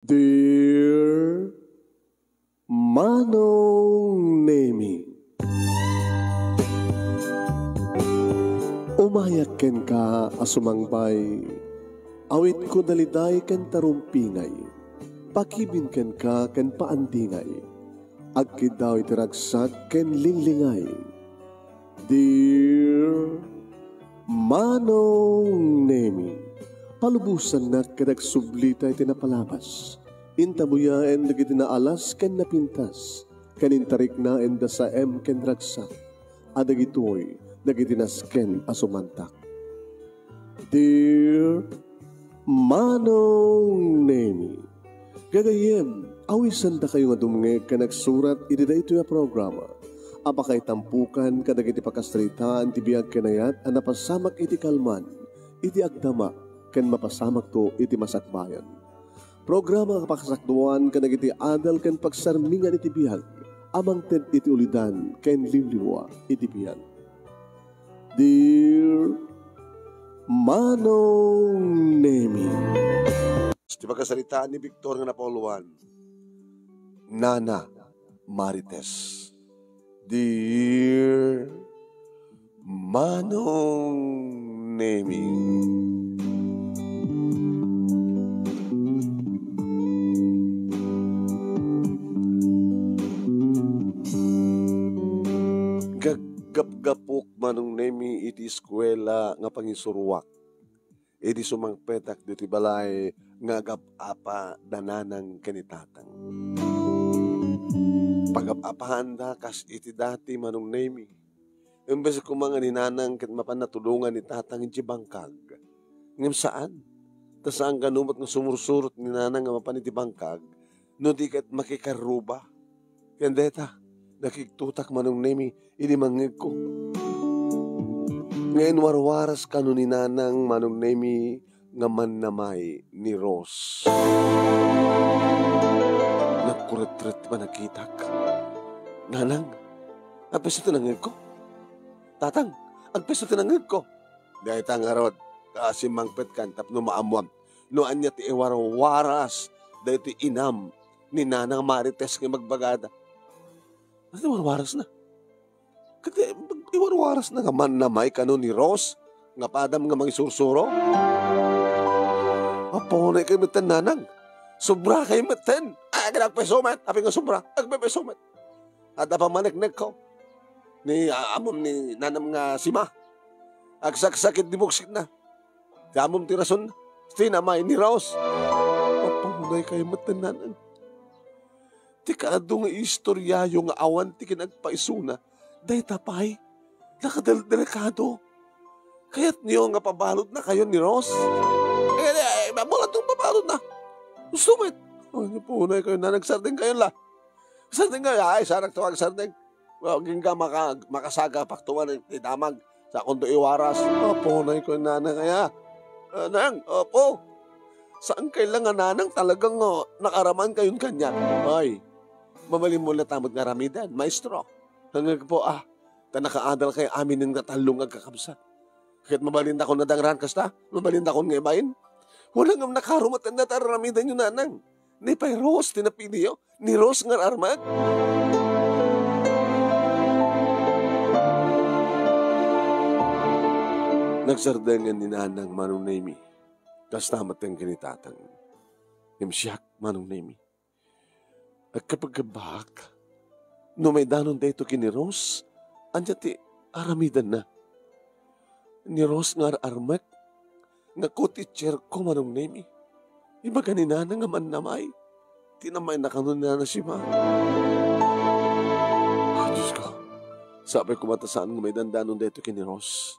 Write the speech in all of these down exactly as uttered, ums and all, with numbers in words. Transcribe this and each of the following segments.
Dear Manong Nemi, umayak kenka a sumangbay, awitko daliday ken tarumpingay, pakibin kenka ken paandingay, agkiddaw iti ragsak ken linglingay. Dear Manong Nemi, palubosannak ket agsublita iti napalabas. Intabuyaen dagiti naalas ken napintas, ken intariknaen da saem ken ragsak, a dagitoy dagiti nasken a sumantak. Dear Manong Nemi, gagayyem, awisandakayo nga dumngeg ken agsurat iti daytoy a programa a pakaitampukan kadagiti pakasaritaan ti biag ken ayat a napasamak iti kalman, iti agdama, ken mapasamakto iti masakbayan. Programa nga pakasakduan kadagiti adal ken pagsarmingan iti biag a mangted iti ulidan ken liwliwa iti biag. Dear Manong Nemi. Ti pakasaritaan ni Victor nga napauluan, Nana Marites. Dear Manong Nemi. Gaggapgapok, Manong Nemi, iti eskuela nga pangisuruak. Idi sumangpetak ditoy balay nga agap-apa da nanang ken ni tatang. Pagap-apaanda kas iti dati, Manong Nemi. Imbes koma nga ni nanang ket mapan natulongan ni tatang iti bangkag. Ngem saan. Ta saan kano met nga sumursurot ni nanang nga mapan iti bangkag no di ket makikarruba. Ken dayta, nakigtotak, Manong Nemi, idi mangngegko. Nga inwarwaras kano ni nanang, Manong Nemi, nga mannamay ni Rose. Nagkuretret ti panakitak. Nanang, agpayso ti nangngegko? Tatang, agpayso ti nangngegko? Dayta ngarud, ta simmangpetkan tapno maammuam no ania ti iwarwaras daytoy inam ni Nanang Marites nga ibagbagada. Ano ti iwarwarasna? Ket iwarwarasna nga mannamay kano ni Rose nga padam nga mangisursuro? Apo, nay kay metten, nanang. Sobra kay metten. Ay, agpayso met. Apay nga sobra? Agpayso met. Adda pammaneknekko ni, ah, amom ni nanam nga sima. Agsaksakit di buksikna. Ti amom ti rason, sinamay ni Rose. Apo, nay kay metten, nanang. Ti kaadu nga istoryayo nga awan ti kinagpaysona, dayta pay, nakadelderekado. Kayatyo nga pabaludnakayon ni Rose? Eh, eh, eh, bulatong pabaludna. Gusto met. Ay, napunay kayo na, nagsardeng kayo la. Sardeng kayo, ay, sarak to, agsardeng. Well, agingga maka-, makasagapak to man ti damag. Sa kunto iwaras. Apo, nay ko nanang aya. Ah, nang, apo. Saan kay la nga nanang talagang, oh, nakaraman kayon kanya? Ay, mabalin mo la tamad nga aramiden, maestro. Hangag po, ah, ta nakaadal kay aminen nga tallo nga agkakabsat. Ket mabalinda kon nadangran kasta? Mabalinda kon nga ibain? Wala ngem nakarumat anda ta aramiden yo, nanang. Ni pay Rose ti napiliyo? Ni Rose nga armak? Nagsardengen ni Nanang, Manong Nemi. Kasta met ken ni Tatang. Ngem siak, Manong Nemi, agkabagkabak no maidanon daytoy ken ni Rose, ania ti aramidenna? Ni Rose nga ar-armek nga co-teacher ko, Manong Nemi. Ibaga ni Nana nga mannamay. Ti namayna kano ni Nana Sima. Ah, Diyos ko. Sapay koma ta saan nga maidandanon daytoy ken ni Rose.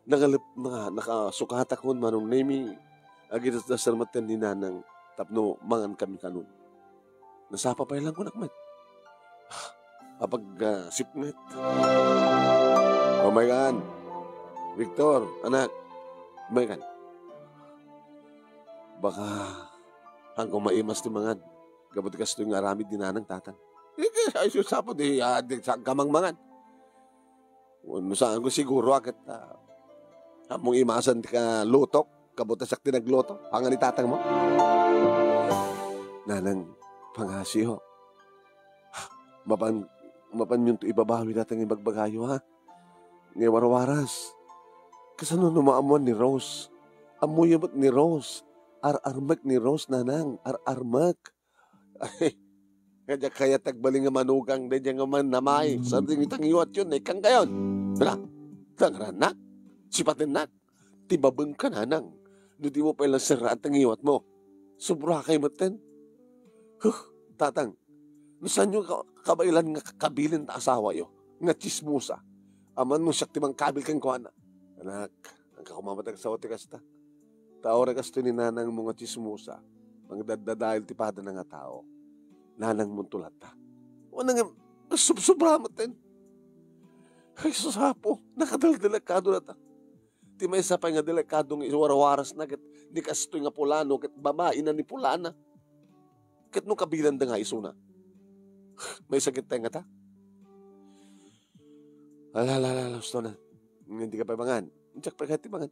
Nangalep-, na-, nakasukatakon, Manong Nemi. Agidasdasar met ken ni Nanang tapno mangan kami kanon. Nasapa pay lang kunak met. Apag, ah, sipnget. O, maykan. Victor, anak. Maykan. Baka, hangko maimas ti mangan. Gapu ti kastoy nga aramid ni Nanang, Tatang. Iti, ay, sapo, di, ah, di, saan ka mangmangan? No saan ko siguro, ah, ket, ah, ammong imasan ti kalutok, kabutasak ti nagluto, pangan ni tatang mo. Nang pangasiyo. Mapan, mapanyon to ibabawi data nga ibagbagayo, ha? Nga warwaras. Kasano no maammoan ni Rose? Ammoyo met ni Rose. Ar-armek ni Rose, nanang. Ar-armek. Ay, nga diak kayat agbalin nga manugang, daydiay nga mannamay. Sa ding itangiwat yun, naikkan kayon. Bala, tangranak, sipatennak, ti babengka, nanang. No di mo pay lang serraan tangiwat mo. Sobra kay metten. Huh, tatang, no saanyo ka-, kabaelan nga kabilin ta asawayo, nga tsismosa. Amangan no siak ti mangkabil kenkuana. Anak, agka koma met agsawa ti kasta. Ta uray kastoy ni nanangmo nga tsismosa, mangdaddadael ti padana nga tao. Nanangmonto latta. Wen nga, subsobra metten. Ay, sus, Apo, nakadaldelikado latta. Ti maysa pay nga delikado nga iwarwarasna ket ni kastoy nga pulano ket babaina ni pulana. Ket no kabilanda nga isuna. Maysa ket tay ngata. Ala, ala, ala, ala, gusto na. Nga di ka pay mangan. Diak pay kayat ti mangan.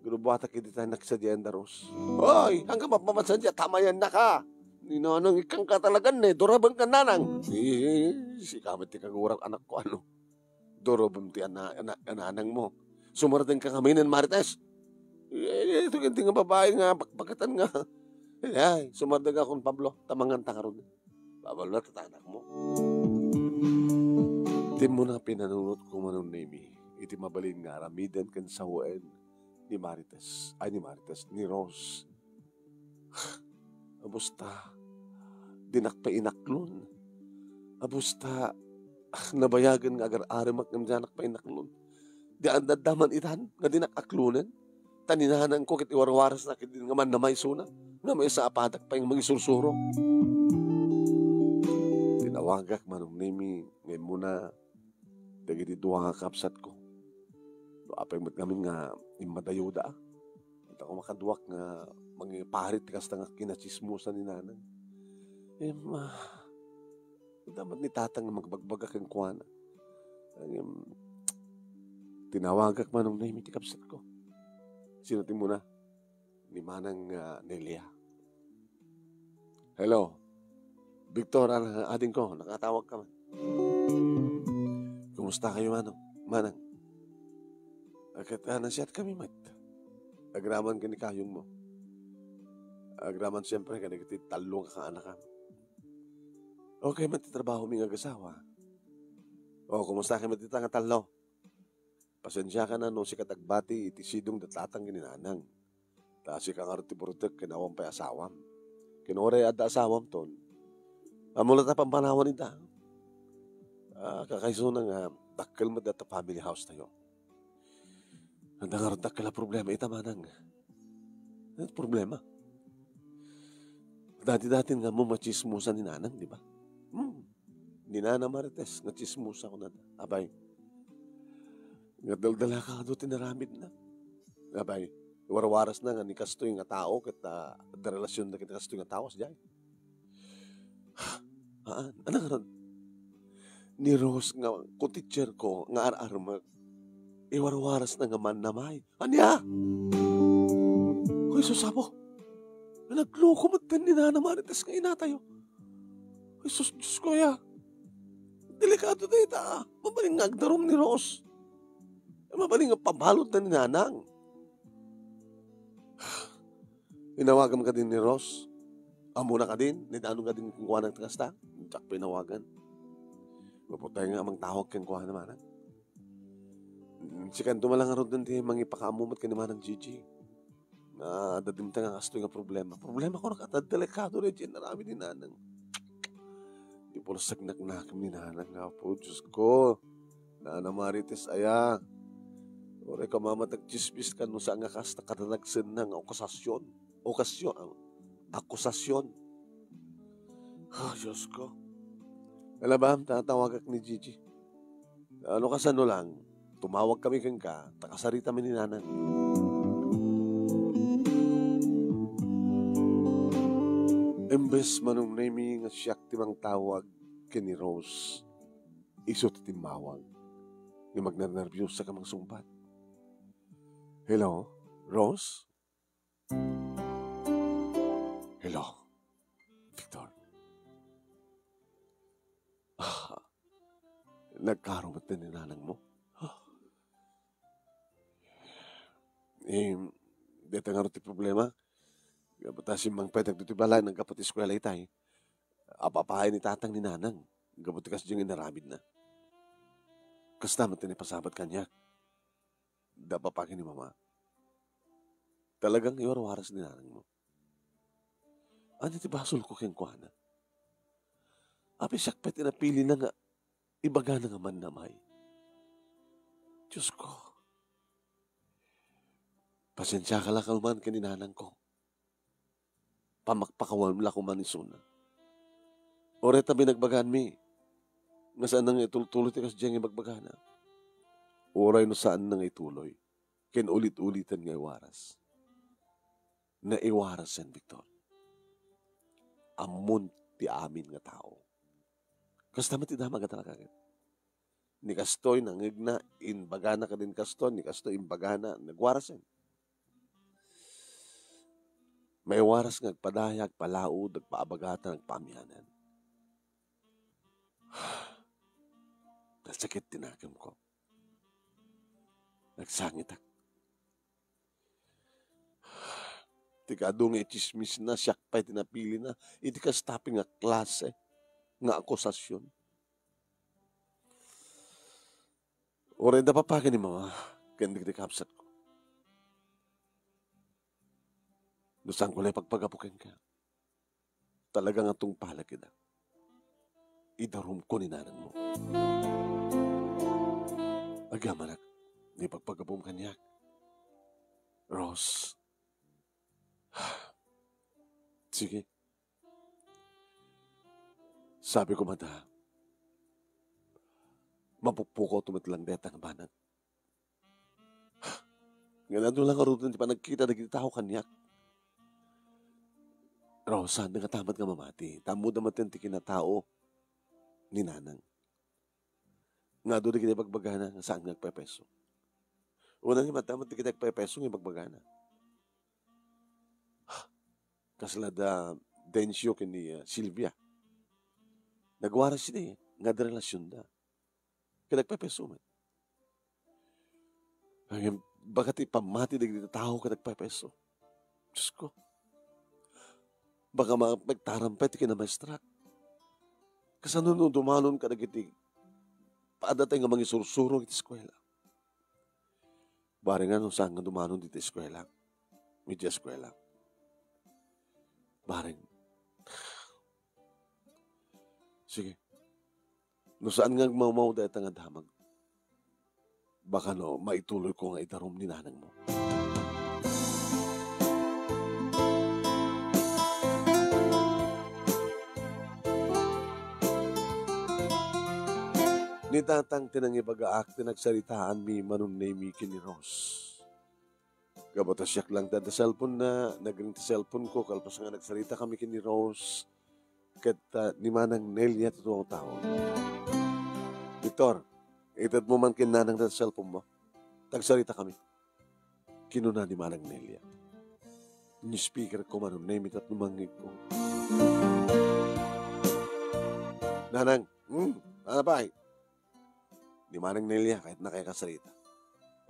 Grubuatak iti tay nagsadian da Rose. Oy, hanggang mapamansadian, tamayannaka. Ni nanang, ikkanka talaga, ne, durabengka, nanang. Si, si, sika met ti kagurak, anakko, ano. Durabem ti ana-, ana-, nanangmo. Sumardengka ngamin, Marites. Eh, ito, iti nga babae nga pakpakatan nga. Ay, sumardeng akon, Pablo, ta manganta ngarud. Babalo ta anakmo. Ti immuna pinanunotko, Manong Nemi, iti mabalin nga aramiden ken sawen ni Marites, ay, ni Marites, ni Rose. Abusta, dinak pay inaklon. Abusta, nabayagen nga agar-aremak ngem dianak pay inaklon. Di adda man itan nga dinak aklonen. Ta ni nanangko ket iwarwarasna ket di nga mannamay isuna. Nga maysa a padak pay nga mangisursuro. Tinawagak, Manong Nemi, nga immuna dagiti dua nga kabsatko. No apay met ngamin nga immadayoda, a. Ita ko makaduak nga mangiparit ti kasta nga kinatsismosan ni nanang. Em, ah, Adda met ni tatang nga magbagbaga kenkuana. Ngem, tinawagak, Manong Nemi, ti kabsatko. Sino ti immuna? Ni Manang, ah, Nelia. Hello. Victor, ah, adingko, nakatawag ka man. Kumusta kayo, Manong? Manang. Ket, ah, nasiat kami met. Agraman ken ni kayongmo. Agraman, siyempre, ken dagiti tallo nga kaanakam. Okay met ti trabaho mi nga agasawa. O, kumusta kay met dita nga tallo? Pasensiakan a no sika ti agbati iti sidong da tatang ken ni nanang. Ta sika ngarud ti burtek ken awan pay asawam. Ken uray adda asawam ton, ammo la ta pampanawan ida. Ah, kakaisuna nga dakkel met dayta family house tayo. Adda ngarud dakkel a problema ita, Manang. Ano problema? Dati-dati nga ammo nga tsismosan ni nanang, di ba? Hmm. Ni Nana Marites nga tsismosa kunada. Abay. Nga daldalakado ti naramidna. Abay. Warwarasna nga ni kastoy nga tao ket, ah, adda relasionda ket kastoy nga tao, sadiay. Haan, ano ngarud? Ni Rose nga ko-teacher ko nga ar-armek. Iwarwarasna nga mannamay. Ania? Hoy, sus, Apo. Nagloko met ni Nana Marites nga inatayo. Hoy, sus, Diyos ko, ya. Delikado dayta, ah. Mabalin nga agdarum ni Rose. Mabalin nga pabalud na ni Nanang. Inawagam kadin ni Rose. Ammona kadin, ni Danong kadin kenkuana ti kasta. Diak pinawagan. Maputay nga amang tawag kenkuana, Manang. Mm, sikanto malangarod ti mangipakaammo met ken ni Manang Gigi. Nga adda dimta nga kastoy nga problema. Problema ko, nakatad delikado na diyan, narami ni Nanang. Di pulos sagnaknakam ni Nanang, Apo, Diyos ko. Nana Marites, aya. Uray ka mamatag chismis kan no saan nga kasta kadanagsenna nga okasasyon. Okasyon, ang akusasyon. Ah, Diyos ko. Alabam, tatawagak ni Gigi. Ano kasano lang, tumawag kami kenka, ta kasarita mi ni Nanang. Imbes Manong Nemi nga siak ti mangtawag ken ni Rose, isu ti timmawag. Nga magnernerbios ka mangsungbat. Hello, Rose? Hello, Nagkaro met ni nanangmo? Eh, deta ngarud ti problema. Gapu ta simmangpetek ditoy balay, naggapu ti eskuela itay. Apapaay ni tatang ni nanang, gapu ti kasdiay nga inaramidna. Kasta met ti naipasabat kaniak. Da papa ken ni mama. Talagang iwarwaras ni nanangmo. Ania ti basolko kenkuana? Apay siak pay ti napilina nga ibagana nga mannamay? Diosko, pasensiaka la koma ken ni nanangko. Pamakpakawem la koma isuna. Uray ta binagbagaanmi nga saanna nga itultuloy ti kasdiay nga ibagbagana. Uray no saanna nga ituloy ken ulit-uliten nga iwaras. Naiwarasen, Victor. Ammon ti amin nga tao. Kasta met ti damag a talakagen. Ni kastoy, nangngegna, imbagana kadin kastoy, ni kastoy, imbagana, nagwarasen. Maiwaras nga agpadaya, agpalaod, agpaabagatan, agpaamianan. Nasakit ti nakemko. Nagsangitak. Ti kaadu nga itsismisna, siak pay ti napilina iti kasta pay nga klase nga akusasion. Uray da papa ken ni mama ken dagiti kabsatko. No saanko la ipagpagapu kenka, talaga nga tungpalek ida. Idarumko ni nanangmo. Agyamanak, no ipagpagapum kaniak, Rose. Sige. Sabi ko mata, mapukpukaw to met lang deta nga banag. Ngem adu la ngaruden ti panagkita dagiti tao kaniak. Rose, saan nga tamat nga mamati. Ta ammoda met ti kinatao ni nanang. Nga adu dagiti bagbagana nga saan nga agpepeso. Una nga madama dagiti agpepeso nga bagbagana. Kasla da Dencio ken ni, ah, Silvia. Nagwaras idi nga adda relasionda. Ket agpepeso met. Ngem, baka ti pammati dagiti tao ket agpepeso. Diosko. Baka ma-, magtaram pay ti kinamaestrak. Kasano no dumanon kadagiti padaten nga mangisursuro iti eskuela? Bareng no saan nga dumanon dita eskuela. Media eskuela. Bareng. Sige. No saan nga agmawmaw dayta nga damag, baka no maituloyko nga idarum ni nanangmo. Ni tatang ti nangibagaak ti nagsaritaanmi manunnaymi ken ni Rose. Gapu ta siak lang ti adda cellphone-na, nagring ti cellphone-ko, kalpasan nga nagsarita kami ken ni Rose, ket, ah, ni Manang Nelia ti tuangtaon. "Victor, itedmo man ken nanang ti cellphone-mo. Tagsarita kami," kinuna ni Manang Nelia. Ni-speaker-ko manunnaymi tapno mangngegko. "Nanang, hmm, ano pay?" Ni Manang Nelia, ket nakasarita.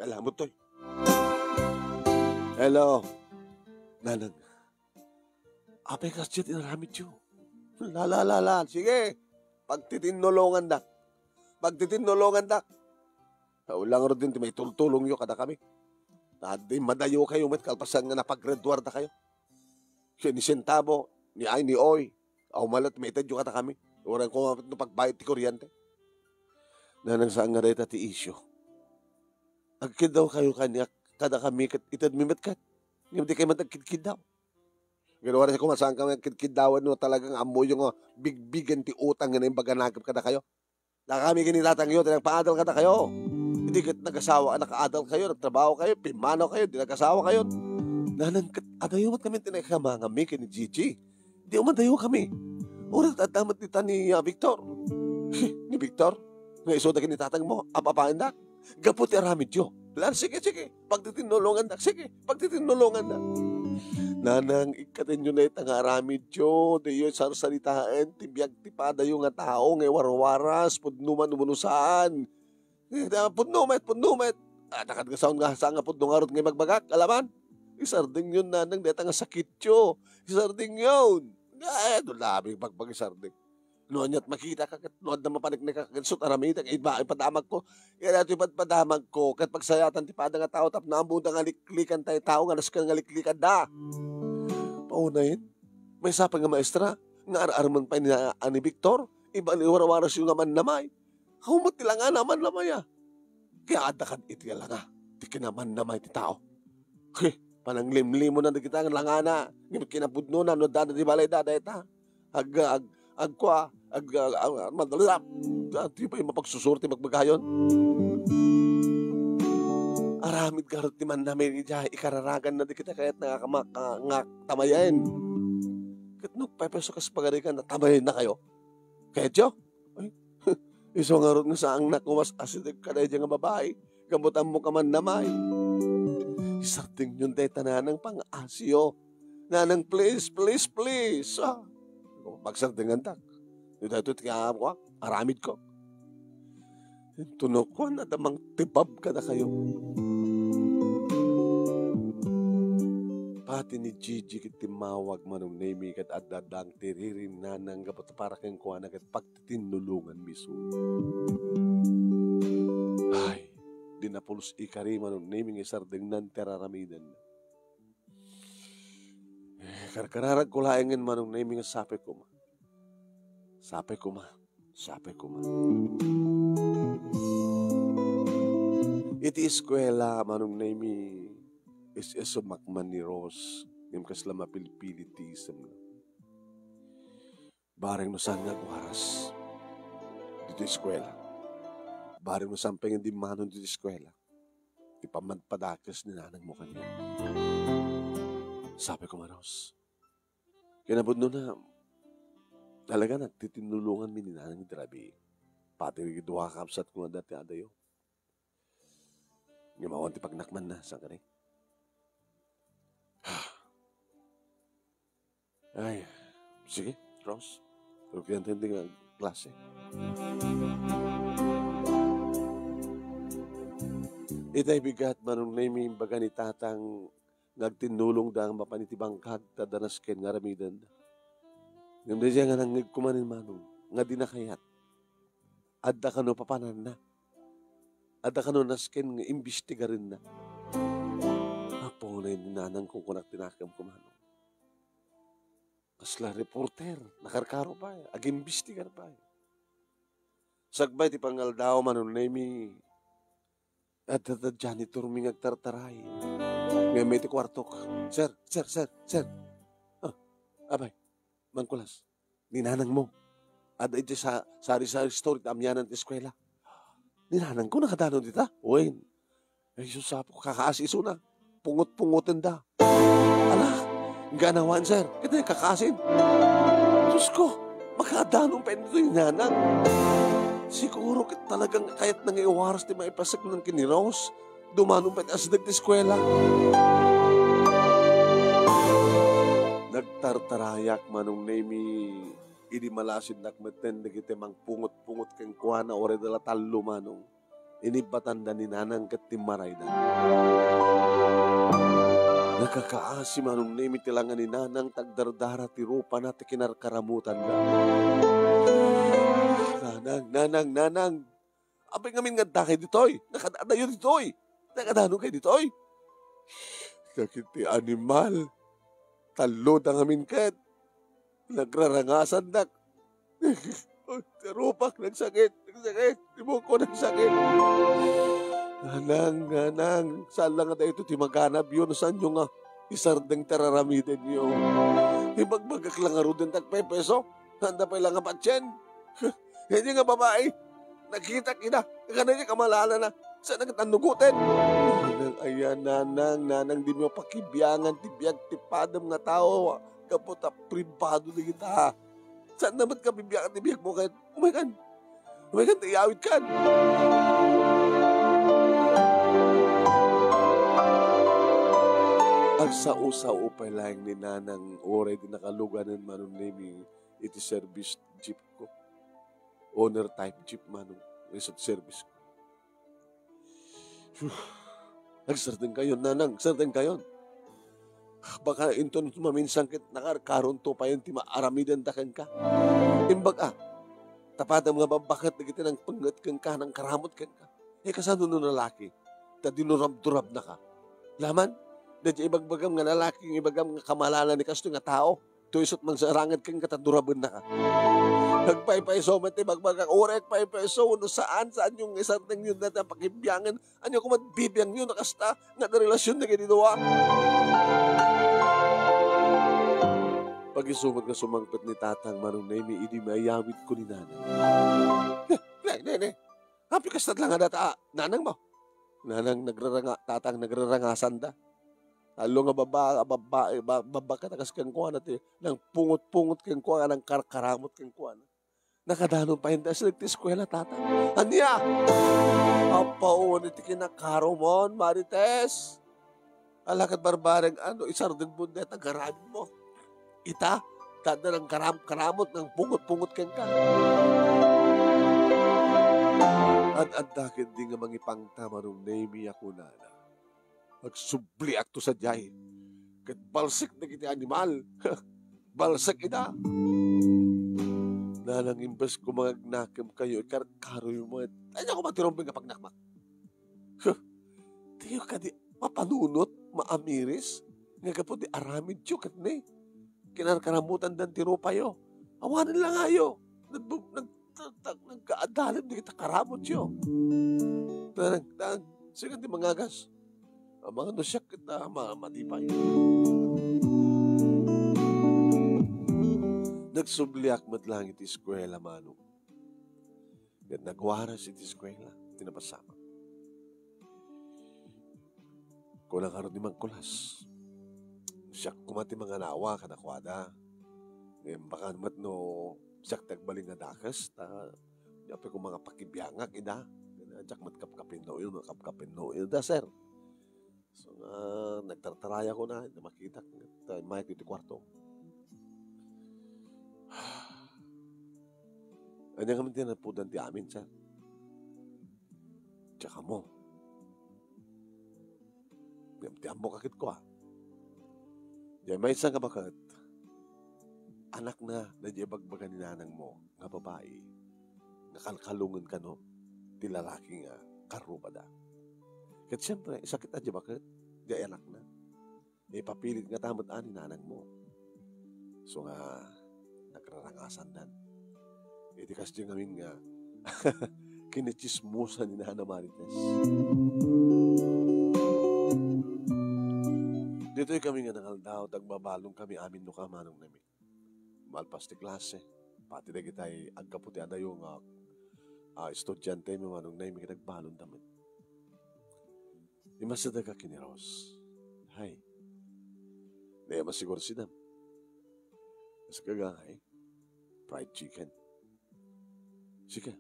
Wala, buttoy. "Hello, Nanang. Apay kasdiay ti inaramidyo?" "La, la, la, la. Sige, pagtitinnolongandak. Pagtitinnolongandak. Ulang rod din ti maitultulongyo kadakami. Adda immadayokayo met kalpasan nga napaggraduardakayo. Siya ni sentabo, ni ay, ni oy. Aw, malet maitedyo kadakami. Uray koma no pagbayad ti kuryente." "Nanang, saan nga dayta ti isyu. Agkiddawkayo kaniak, kadakami ket itedmi met ket. Ngem dikay met agkidkiddaw. Ngem uray koma saankami agkidkiddawan no talaga nga ammoyo nga bigbigen ti utang nga naimbag a nakep kadakayo. Dakami ken ni tatangyo ti nagpaadal kadakayo. Idi ket nagasawa, nakaadalkayo, nagtrabahokayo, pimmanawkayo, di nagasawakayo. Nanang, ket adayo met kami ti nakamanganmi ken ni Gigi. Di umadayokami. Uray adda met dita ni, ah, Victor." "Ni Victor? Nga isuda ken ni tatangmo, ap-apaandak? Gapu ti aramidyo." "La, sige, sige. Pagtitinnolongandak. Sige, pagtitinnolongandak." Nanang, ikkatenyo dayta nga aramidyo, diyo sarsaritaen ti biag ti padayo nga tao nga iwarwaras, pudno man wenno saan. Eh, da-, pudno met, pudno met. Ah, dakad nga saon nga saan nga pudno ngarud nga ibagbagak, alaman? Isardengyon, nanang, dayta nga sakityo. Isardengyon. Eh, dulabing pagpagisardeng. No ania't makita ka, ket no adda mapaniknek ka, ket isut' aramidek, iba, ipadamagko. Kaya daytoy ipadpadamagko, ket pagsayatan ti pada nga tao, tapno ammoda nga liklikan tayo tao, nga nasken nga liklikanda. Paunayen, maysa pay nga maestra, nga ar-armen pay ni, ni Victor, iba ni warwarasyo nga mannamay. Awan met ti langana a mannamay, a. Kaya adda kad iti langa, ti kinamannamay ti tao. He, pananglimlimona dagita nga langana, ngem kinapudnona no adda ti balayda, dayta. Ag-, ag-, agkua, ag-, ag-, ag-, madala-, ah, di pay mapagsusur ti magbagayon. Aramid garud ti mannamay idiay ikararaganna dagita kayat nga, nga, nga, nga tamayen. Ket no agpaypayso kas pagarigan, natamayenna kayo. Kayatyo? Ay, isu ngarud nga saannak nga umas-asideg kadaydiay nga babai, gapu ta ammok a mannamay. Isardengyon dayta, nanang, pang-asiyo. Nanang, please, please, please. Ah, pagsardengantak. Daytoy ti, ah, aramidko. Intono kuan, adda mangtibab kadakayo. Pati ni Gigi ket timmawag, Manong Nemi, ket adda-addang ti riri ni Nanang gapu ta para kenkuana ket pagtitinnulonganmi isu. Ay, di napulos ikari, Manong Nemi, nga isardengnan ti ar-aramidenna. Eh, karkararagko laengen, Manong Nemi, nga sapay koma. Sapay koma. Sapay koma. Iti eskuela, Manong Nemi, is-isumak man ni Rose, ngem kasla mapilpilit ti isemna. Bareng no saan nga agwaras ditoy eskuela. Bareng no saan pay nga dimmanon ditoy eskuela. Ti pammadpadakes ni nanangmo kaniak. Sapay koma, Rose. Kinapudnona, talaga nagtitinnulonganmi ni Nanang iti rabii. Pati dagiti dua a kabsatko nga adda ti adayo. Ngem awan ti pagnakmanna, saan kadi? Ay, sige, Rose. Rugian tayo nga klase. Itay bigat, Manong Nemi, imbaga ni Tatang nga agtinnulongda nga mapan iti bangkag ta adda nasken nga aramidenda. Ngem daydiay nga nangngegko manen, Manong, nga dina kayat. Adda kano papananna. Adda kano nasken nga imbestigarenna. Apo, nay ni nanangko, kunak ti nakemko, Manong. Kasla reporter, nakarkaro pay, agimbestigar pay. Sakbay ti pangaldaw, Manong Nemi, adda, adda janitor mi nga agtartaray. Ngem iti kuartok, "Sir, sir, sir, sir." Ah, apay, Mangkulas, ni nanangmo. Adda idiay sa, sari-sari store iti amianan ti eskuela. Ni nanangko, nakadanon dita? Wen. Ay, Sus, apo, kakaasi isuna. Pungot-pungotenda. Ala, ganawan, sir. Ket kakasin. Sus ko, makadanon pay ditoy ni nanang. Siguro ket talagang kayatna nga iwaras ti maipaseknan ken ni Rose. Dumanon pay ti asideg ti eskuela. Nagtartarayak, Manong Nemi, idi malasinnak metten dagiti mangpungot-pungot kenkuana, uray da la tallo, Manong. Inibbatanda ni Nanang ket timmarayda. Nakakaasi, Manong Nemi, ti langa ni Nanang ta agdardara ti rupana ti kinarkaramutanda. Nanang, Nanang, Nanang! Apay ngamin nga addakay ditoy? Nakadadayo ditoy? Nakadanon kay ditoy? Dagiti animal. Talloda ngamin ket nagrarangasandak. Ti rupak nagsakit, nagsakit. Ti buko nagsakit. Nanang, nanang, saan la nga daytoy ti maganabyo no saanyo nga isardeng ti ar-aramidenyo. Ibagbagak la ngaruden ti agpepeso. Saan da pay la nga patien? Daydiay nga babai, nakitak ida, kadaydiay kamalanana, saan nga tannugoten? Nanang, aya, nanang, nanang, dimo pakibiangan ti biag ti padem nga tao, gapu ta pribado dagita. Saan na met kabibiangan ti biagmo ket? Umaykan. Umaykan, ta iyawidkan. Sao-sao pay laeng ni Nanang uray di nakaluganen Manong Nemi iti service jeep ko. Owner type jeep, Manong, isu ti service ko. Phew. Agsardengkayon, Nanang, agsardengkayon. Baka inton maminsan ket nakarkaronto payen ti maaramidenda kenka. Imbag a, tapatem nga babbaket dagiti nangpengnget kenka, nangkaramut kenka. Eh, kasano no nalaki? Ta dinurabdurabnaka. Laman, daydiay ibagbagam nga lalaki nga ibagam nga kamalala ni kastoy nga tao. Toy isut' mangsaranged kenka ta durabennaka. Agpaypayso met ti ibagbagak, uray agpaypayso, no saan, saan yung isardeng yun na pakibiangen. Anya koma bibiang yun, nakasta, nga adda relasyon dagiti dua. Pag-isu met nga sumangpet ni Tatang Manong Nemi idi mayawid ko ni Nanang. Ne, ne, ne, ne. Apay kasta la nga data, Nanang mo? Nanang nagraranga-, Tatang nagrarangasanda. Tallo nga baba-, babbae, ba-, babbaket a kas kenkuana ti nangpungot-pungot kenkuana, nangkarkaramut kenkuana. Nakadanon pay inta sila ti eskuela, Tatang. Ania? Apaon iti kinakarumon, Marites. Ala ket barbareng ano, isardeng mo deta garamin mo. Ita, ta adda nangkaram-karamut, nangpungot-pungot kenka. Ad-adda ketdi nga mangipangta Manong Nemi a kunana. Agsubliakto sadiay. Ket balsek dagiti animal. Balsek ida. Nanang, imbes ko mangagnakem kayo, ikarkaroyo met. Anya ko matirumbeng nga pagnakmak? Huh. Diyo kadi mapanunot, maamiris, nga gapu ti aramidyo ket ne, kinarkaramutandan ti rupayo. Awanen la ngayo. Nagbu-, nag-, nag-, nag-, nagkaadalem dagiti karamutyo. Nang, nang, sika ti mangagas. Amangan no siak ket, ah, ma-, matipay. Nagsubliak met laeng iti eskuela, Manong. Ket nagwaras iti eskuela ti napasamak. Kuna ngarud ni Mang Kulas, siak koma ti manganawa kadakuada. Ngem baka met no siak ti agbalin nga dakes, ta, di apay ko manga pakibiangak ida. Diak met kapkapinno, no, kapkapinno ida, sir. So, nga, nagtartaraya ko na, nga makitak, ta, mayat iti kuarto. Anya ngamin ti napudan ti amin, sir? Tsaka mo. Ngem ti ammok a ket kua. Diay maysa nga baket, anakna, daydiay ibagbaga ni nanangmo nga babai, nga kalkalongen kano ti lalaki nga karrupada. Ket siempre, sakit a diay baket, diay anakna. Ipapilit ngata met a ni nanangmo. So nga, nagrarangasandan. Iti kasdi ngamin nga, kinitsismosan ni Nana Marites. Ditoy kami nga nangaldaw, tagbabalon kami amin no kamanong nami. Malpas ti klase, pati dagitay aggapu ti adayo nga, ah, estudiante, manong nami, nagbalonda met. Immasidegak ken ni Rose. Hay. Dayta a siguro sidam. Kas kaga, hay. Fried chicken. Sika.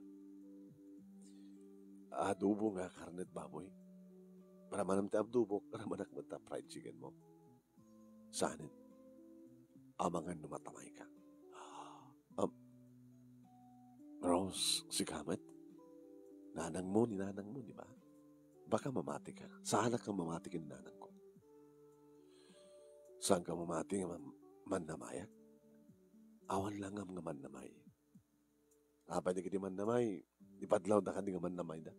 Adobo nga karnet baboy. Para manam ti adobo, para manak met ta fried chicken mo. Saanen? Amangan no matamay ka. Am, Rose, sika met? Nanangmo ni nanangmo, di ba? Baka mamati ka. Saanak nga mamati ken nanangko. Saan ka mamati nga man-, mannamayak? Awan langam nga mannamay. Apay dagiti mannamay, ipadlawda kadi nga mannamayda.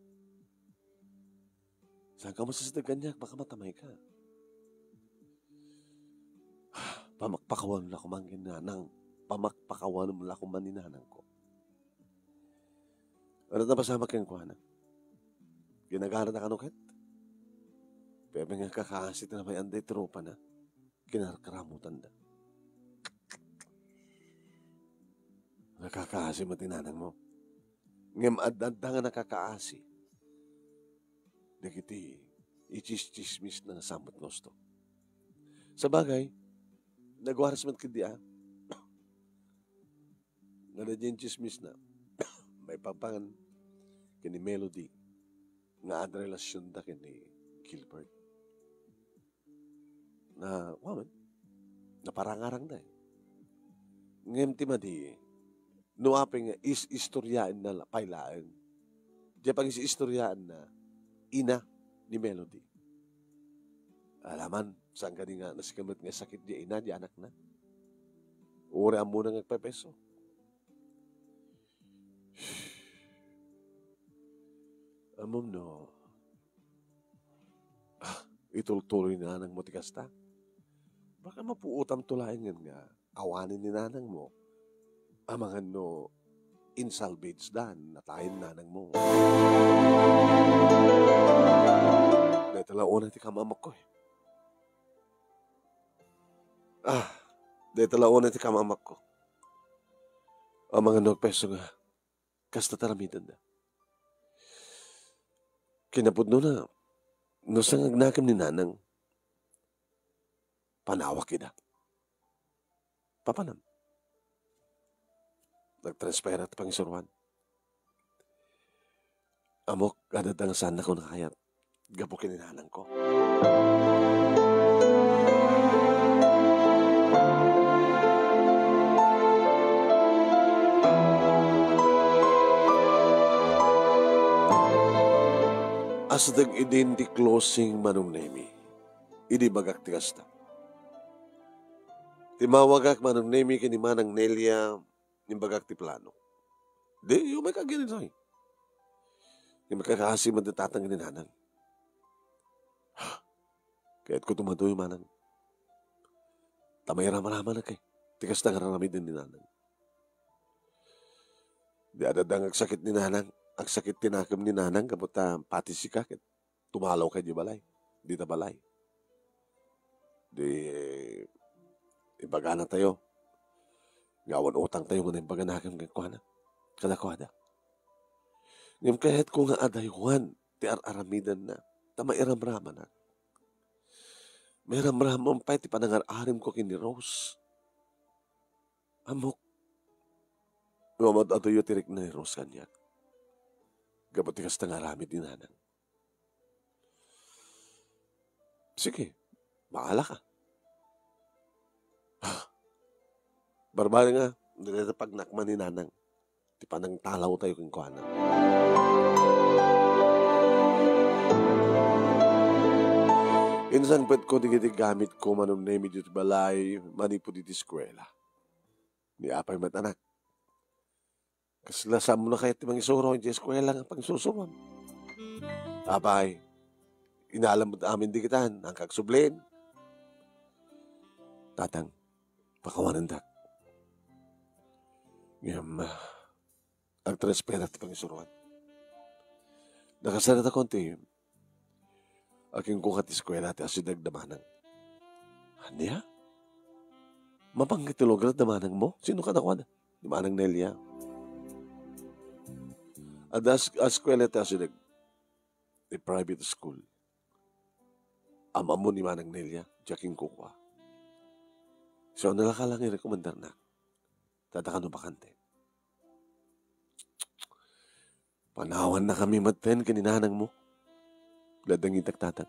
Saan ka masasiteg kaniak, baka matamay ka. Pamakpakawanem la koman ken nanang. Pamakpakawanem la koman ni nanangko. Ano napasamak kenkuana? Ginaganada kano ket? Pepeng nga kakaasi ti namay-anda iti rupana. Kinarkaramutanda. Nakakaasi met ti nanangmo. Ngem adda nga nakakaasi dagiti itsistsismisna nga saan met nga husto. Sabagay, nagwaras met ketdi a. Nga daydiay itsismisna, maipapan ken ni Melody nga adda relasionda ken ni Gilbert. na, wa man, naparangarangda, eh. Ngem ti madi, no apay nga is-istoryaenna la-, pay laeng. Diay pangis-istoryaenna, ina ni Melody. Ala man, saan kadi nga nasika met nga sakit diay ina, diay anakna? Uray ammona nga agpaypayso. Ammom no, ah, itultuloy ni nanangmo ti kasta? Baka mapuotamto laengen nga awanen ni nanangmo. Amangan no insalvageda, natayen nanangmo. Dayta la unay ti kamaamakko, eh. Ah, dayta la unay ti kamaamakko. Amangan no agpayso nga kasta ti aramidenda. Kinapudnona, no saan nga agnakem ni nanang, panawak ida. Papanam. Nagtransfer ti pangisuroan. Ammok, adda nga saannakon a kayat gapu ken ni nanangko. Asideg idin ti closing, Manong Nemi. Idi bagak ti kasta. Timmawagak, Manong Nemi, ken ni Manang Nelia, imbagak ti plano. Di, umayka idiay. Ngem agkakaasi met ni tatang ken ni nanang. Kayatko tumadoy, manang. Ta mairamramanak, eh, ti kasta nga aramiden ni nanang. Di adda nga agsakit ni nanang, agsakit ti nakem ni nanang, gapu ta pati sika ket tumalawka idiay balay, dita balay. Di, ibaganatayo nga awan utangtayo nga naimbaganakem kenkuana, kadakuada. Ngem kayatko nga adaywan ti ar-aramidenna, ta mairamramanak. Mairamramam pay ti panangar-aramidko ken ni Rose. Ammok, no mad-aduyo ti rikna ni Rose kaniak, gapu ti kasta nga aramid ni nanang. Sige, baalaka. Barbari nga, dagiti pagnakman ni nanang, ti panangtalawtayo kenkuana. Insangpetko dagiti gamitko, Manong Nemi, idiay balay, manipud iti eskuela. Ni apay met, anak. Kasla saanmo a kayat ti mangisuro idiay eskuela nga pangisuroam? Apay, inalem met amin digitan, haanka agsublin. Tatang, pakawanendak. Ngem, ah, agtransferak ti pangisuroan. Nakasaritakon ti Aginggaw ti eskuela ti asideg da manang. Ania? Mapanka ti lugar da manangmo? Sino kadakuada? Ni Manang Nelia. Adda as-, eskuela ti asideg. Ti private school. Am-ammo ni Manang Nelia, diak inkukua. So, nalaka lang irekomendarnak. Tada kano bakante. Panawannakami metten ken ni nanangmo. Daddangitak, tatang.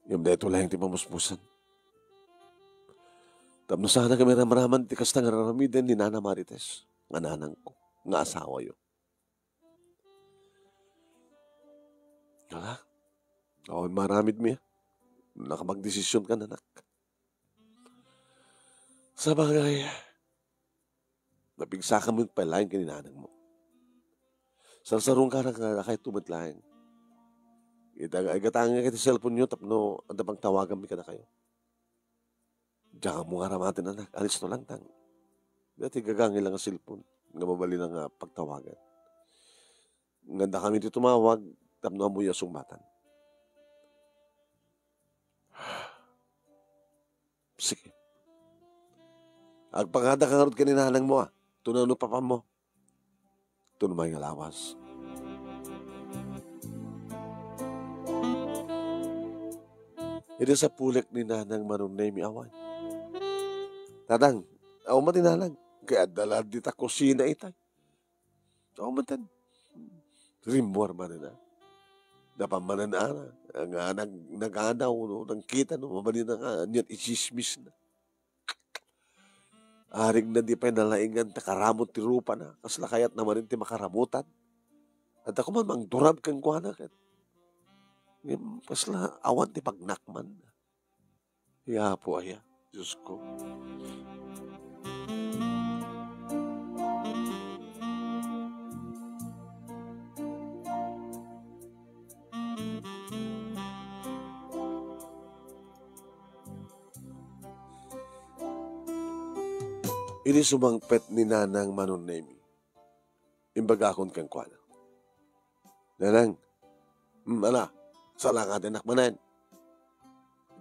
Ngem daytoy laeng ti pamuspusan. Tapno saanak a mairamraman ti kasta nga aramiden ni Nana Marites, nga nanangko, nga asawayo. Hala, awan maaramidmi, a. Nakapagdesision ka, anak. Sabagay, napigsakam met pay laeng ken ni nanangmo. Sarsarungka nga dakayto met laeng. Ita nga igatangek ti cellphone-yo tapno adda pagtawaganmi kadakayo. Diak ammo nga aramaten, anak. Alisto lang, tang. Dati gagangay lang nga cellphone nga mabalin nga pagtawagan. Ngandakami ti tumawag tapno ammoyo a sungbatan. Sige. Agpakadaka ngarud ken ni nanangmo, a. Tunaw no papanmo. Tunaw may nga lawas. Idi sapulek ni nanang Manong Nemi awan. Tatang, awan met ni nanang. Kay adda la dita kusina itay. Awan met ten. Rimmuar manen, a. Napan manen a, nga nag-, naganaw, no, nangkita, no, mabalin na nga, anian itsismis na. Arigna di pay nalaingan ta karamot ti rupana, kasla kayatna manen ti makaramotan. Adda koma mangturab kenkuana ket. Ngem kasla awan ti pagnakman. Ya Apo aya, Diosko. Idi sumangpet ni Nanang Manong Nemi, imbagakon kenkuana, "Nanang, mm, ala, salangatennak manen.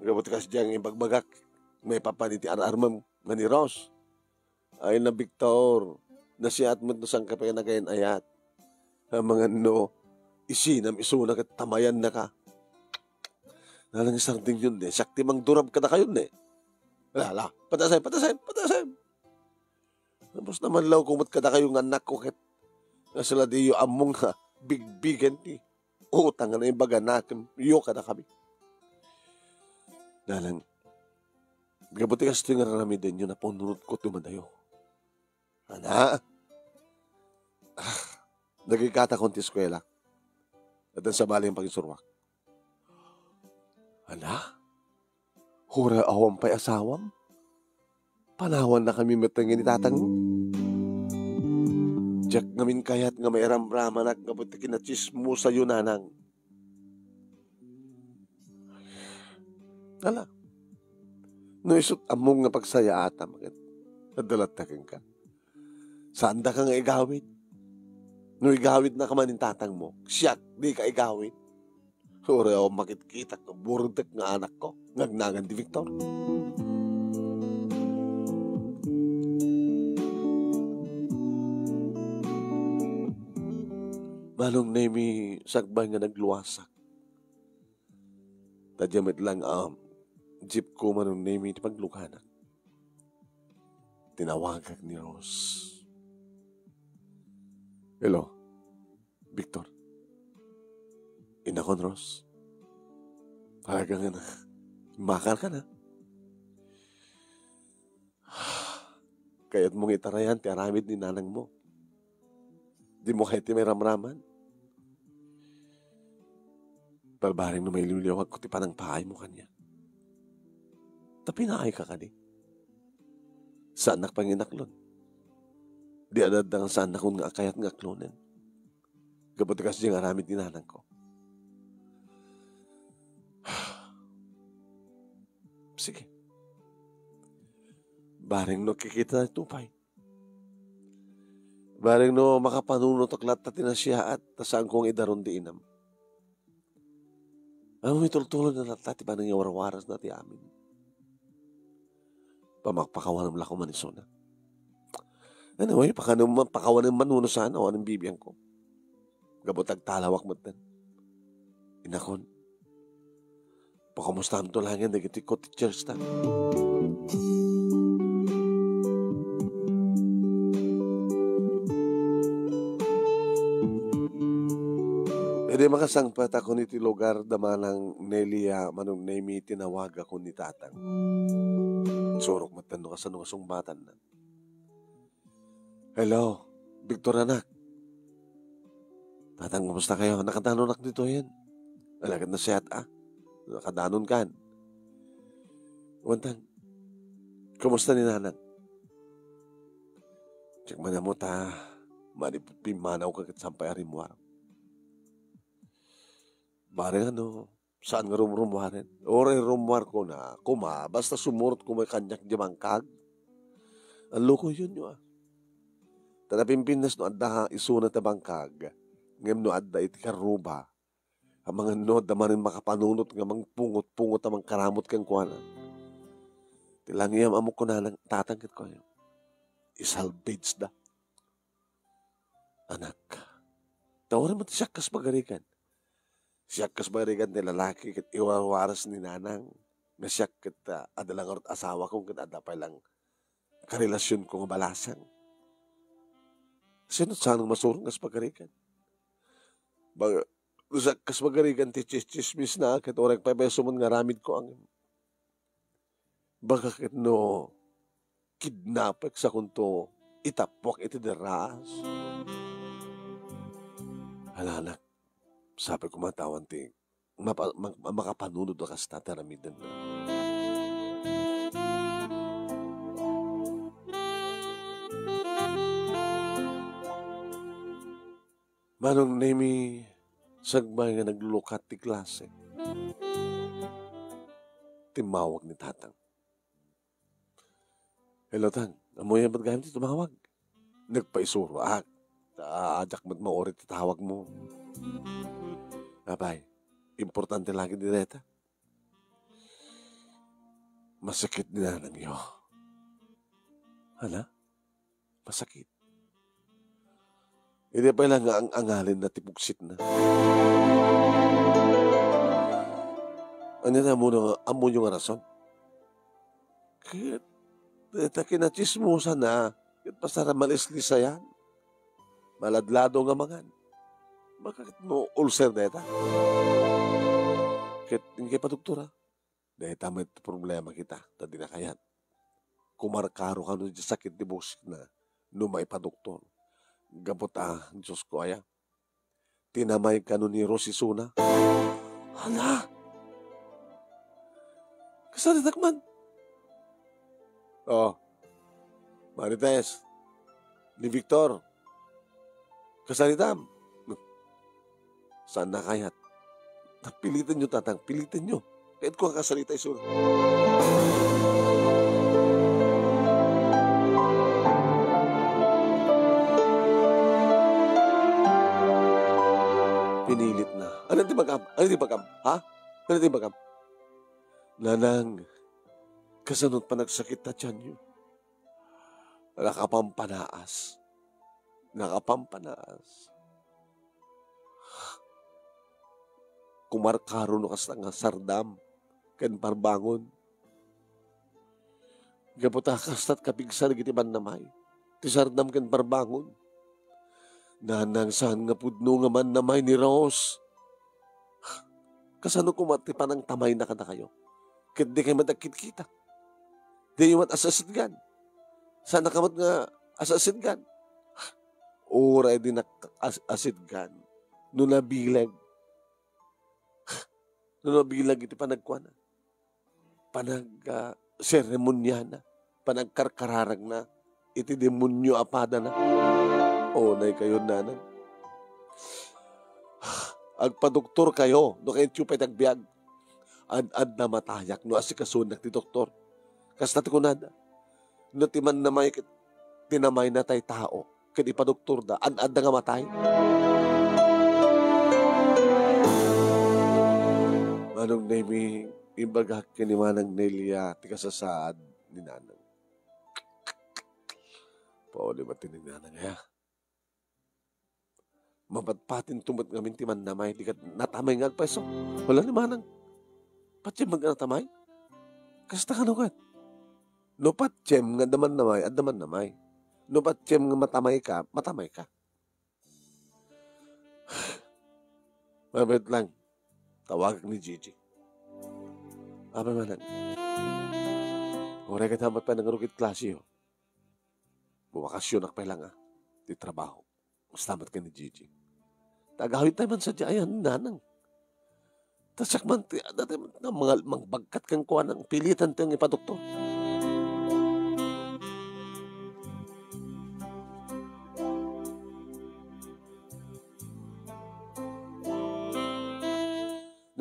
Gapu ti kasdiay nga imbagbagak, maipapan iti ar-armem nga ni Rose. Ay na, Victor, nasiat met no sangka pay nagayan-ayat. Amangan no, isinam isuna ket tamayannaka. Nanang, isardengyon ne, siak ti mangturab kadakayon ne. Ala, ala, pataasem, pataasem, pataasem." Tapos namanlawko met kadakayo nga annakko ket kasla diyo ammo nga bigbigen ti utang nga naibaganakem kadakami. Nanang, gapu ti kastoy nga ar-aramidenyo, napunonotko ti umadayo. Ana? Ah, nagrigatakon ti eskuela. Addan sabali nga pangisuruak. Ana? Uray awan pay asawam? Panawannakami met ni tatangmo? Diak ngamin kayat nga mairamramanak gapu ti kinatsismosayo, Nanang. Ala, no isut' ammom nga pagsayaatam ket adda latta kenka. Saandaka nga igawid. No igawidnaka man ni tatangmo, siak, dika igawid. Uray awan makitkitak nga burdek nga anakko nga agnagan ti Victor. Manong Nemi, sakbay nga nagluasak. Ta dia met lang, um, jeep ko, Manong Nemi, ti pagluganak. Tinawagak ni Rose. "Hello, Victor. Inakon, Rose. Talaga nga na, makar ka na. Kayatmo nga itarayan ti aramid ni nanangmo. Dimo kayat ti mairamraman. Balbareng no mailiwliwagko ti panangpaaymo kaniak. Ta pinaayka kadi. Saannak pay nga inaklon. Di adda nga saannakon nga kayat nga aklonen. Gapu ti kasdi nga aramid ni nanangko." Sige. Bareng no kikita tayo pay. Bareng no makapanunotak latta ti nasiaat, ta saanko nga idaron ti inam. Ammom, itultulod na latta ti panangiwarwarasna ti amin. Pamakpakawanem la koma isuna. Anyway, pakanem-, pakawanem man no saan, awanen bibiangko. Gapu ta agtalawak metten. Inakon, pakomustaanto laengen dagiti co-teachers ta. Idi makasangpetakon iti lugar da Manang Nelia, Manong Nemi, tinawagakon ni Tatang. Surok metten no kasano nga sungbatanna. "Hello, Victor anak. Tatang, kumusta kayo? Nakadanonak ditoyen. Alagad nasiat a. Nakadanon kan. Wantang, kumusta ni nanang?" "Diak man ammo ta madi pimmanaw ka ket saan pay a rimmuar." "Bareng no saan nga rumrummuaren?" "Uray rummuarko na koma, basta sumurot koma kaniak diay bangkag." Allokoyonyo a. Ta napimpintas no adda isuna ti bangkag, ngem no adda iti karruba, amangan no adda manen makapanunot nga mangpungot-pungot a mangkaramot kenkuana. Ti langiyam ammo kunana, Tatang, ket kuayo, isalvageda. Anak, ta uray met siak kas pagarigan. Siak kas pagarigan ti lalaki ket iwarwaras ni nanang. Nga siak ket, ah, adda la ngarud asawako ket adda pay lang karelasionko nga balasang. Sino saan nga masurong kas pagarigan? Ba-, No sa-, kas magarigan ti tsis-, tsismisna, ket uray pay isu met nga aramidko, ngem baka ket no kidnapek, sakonto itappuak iti derraas. Hala, anak, sapay koma ta awan ti mapa-, ma-, makapanunot a kasta ti aramidenna. Manong Nemi, sakbay nga naglulukat ti klase, timmawag ni Tatang. "Hello, Tang. Ammoyo met gayam ti tumawag?" "Nagpaisuroak. Ta, diak met mauri ti tawagmo." "Apay, importante la ketdi dayta?" "Masakit ni nanangyo." "Hala? Masakit?" Idi pay la nga ang-angalinna ti pugsitna. Ania ti ammoyo, ammoyo nga rason? Ket, ta kinatsismosanna, ket pasar a malislisayan. Maladlado nga mangan. Baka ket no ulcer dayta. Ket, inkay padoktora. Dayta met problema kita, ta di na kayat. Kumarkaro kano ti sakit ti pugsitna no maipadoktor. Gapu ta, Diosko aya, tinamay kano ni Rosisona. Hala! Kasaritak man. Oh, Marites, ni Victor, kasaritam. Saan na kayat? Pilitenyo, Tatang, pilitenyo. Kayatko nga kasarita isu. Pinilitna. Ano ti bagam? Ano ti bagam? Ha? Ano ti bagam? Nanang, kasano ti panagsakit ta tianyo? Nakapampanaas. Nakapampanaas. Kumarkaro no kasta nga sardam ken parbangon. Gapu ta kasta't kapigsa dagiti mannamay ti sardam ken parbangon. Nanang, saan nga pudno nga mannamay ni Rose. Kasano koma ti panangtamayna kadakayo? Ket dikay met agkitkita. Diyo met as-asidgan. Saan ka met nga as-asidgan? Uray di nak-, as-, asidgan. No nabileg. No nabileg iti panagkuana. Panag, ah, seremoniana, panagkarkararagna iti demonio a padana. Unay kayo, nanang. Agpadoktor kayo, no kayatyo pay ti agbiag. Ad-adda matayak no asikasonak ti doktor. Kasta ti kunada, no ti mannamay ket tinamayna tay tao, ket ipadoktorda, ad-adda nga matay. Manong Nemi, imbagak ken ni Manang Nelia ti kasasaad ni Nanang. Pauli met ni Nanang, aya. Mapatpatinto met ngamin ti mannamay, di ket natamay nga agpayso. Wala ni Manang. Patiem met nga natamay? Kasta kano ket? No patiem nga adda mannamay, adda mannamay. No patiem nga matamay ka, matamay ka. Mabet lang, tawagak ni Gigi. Apay, Manang, uray ket hamat pay nangrugit klase, oh. Bumakasionak pay lang, ah, ti trabaho. Kasta met ken ni Gigi. Ta agawid tayo man sadiay, ayan, nanang. Ta siak man ti, dati man nga mga, mangbagkat kenkuana, pilitan tayo nga ipadoktor.